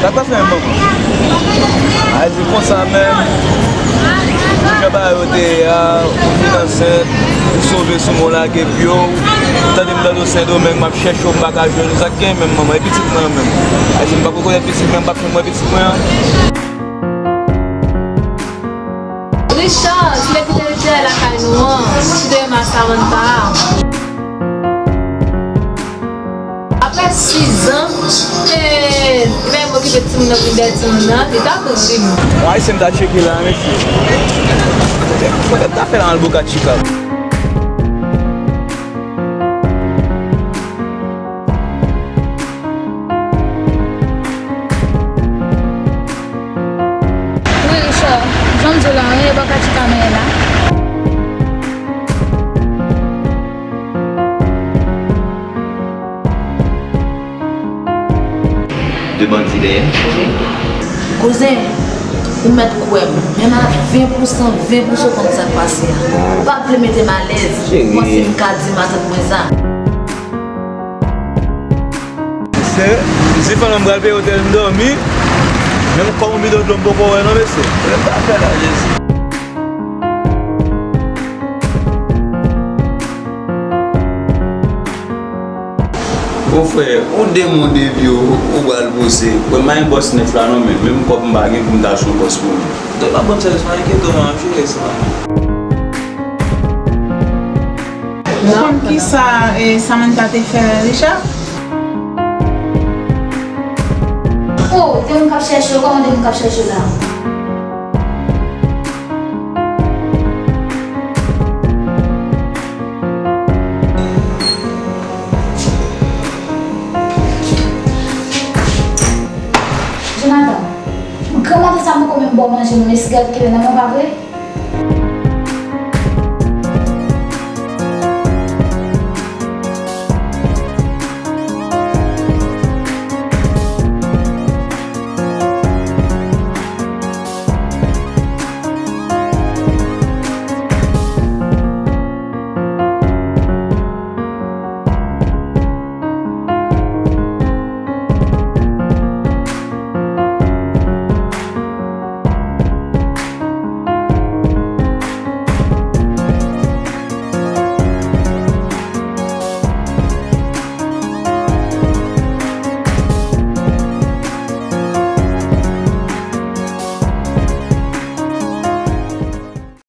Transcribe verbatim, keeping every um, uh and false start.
Sa k ap fè manman? A di konsa menm. Jan bagay yo te ye a, ou fin ansent, ou sove sou men w lage pye w, ou tande m nan do Sendomeng, m ap chèche w, m pa ka jwenn ou, sa k gen menm manman, e pitit mwen an menm. Èske m p ap rekonèt pitit mwen, m p ap fè m wè pitit mwen an? Richard, kilè kite l te lakay nou an, kite m a Samantha. Apre sis zan, e, menm okipe timoun nan, vin dèyè timoun nan, li ta pou di m. Yon Ayisyen ta tcheke la, mesye. Sa ta fè la nan Boca Chica? Wi, Richard, jan m di w la, anyen pa ka chita menm la. De bandi dèyè. Kouzen, ou mèt kwè m, menm a ven pousan, ven pousan konn sa k pase a. Pa vle mete m alèz, ou panse m ka di matant mwen sa? Se, se fanm nan m pral peye otèl m dòmi, menm kòm yon bidon dlo m poko wè non, mesye. Sa m ta fè la, Jezi? Bon frè, ou de moun de vi w, ou pral pouse. Mwen pa gen bòs nèf la non, men menm kòb m pa gen pou m ta achte yon bòs pou mwen. Ou te pa ban m sèvis, pa enkyete w, m ap jere sa. Ou konn kisa, eh, Samantha te fè Richard? Oh, de moun k ap chèche w, kòman de moun k ap chèche w la? Jonathan, granmadi sa poko menm ba w manje non, e sigarèt kenbe nan men w, pa vre?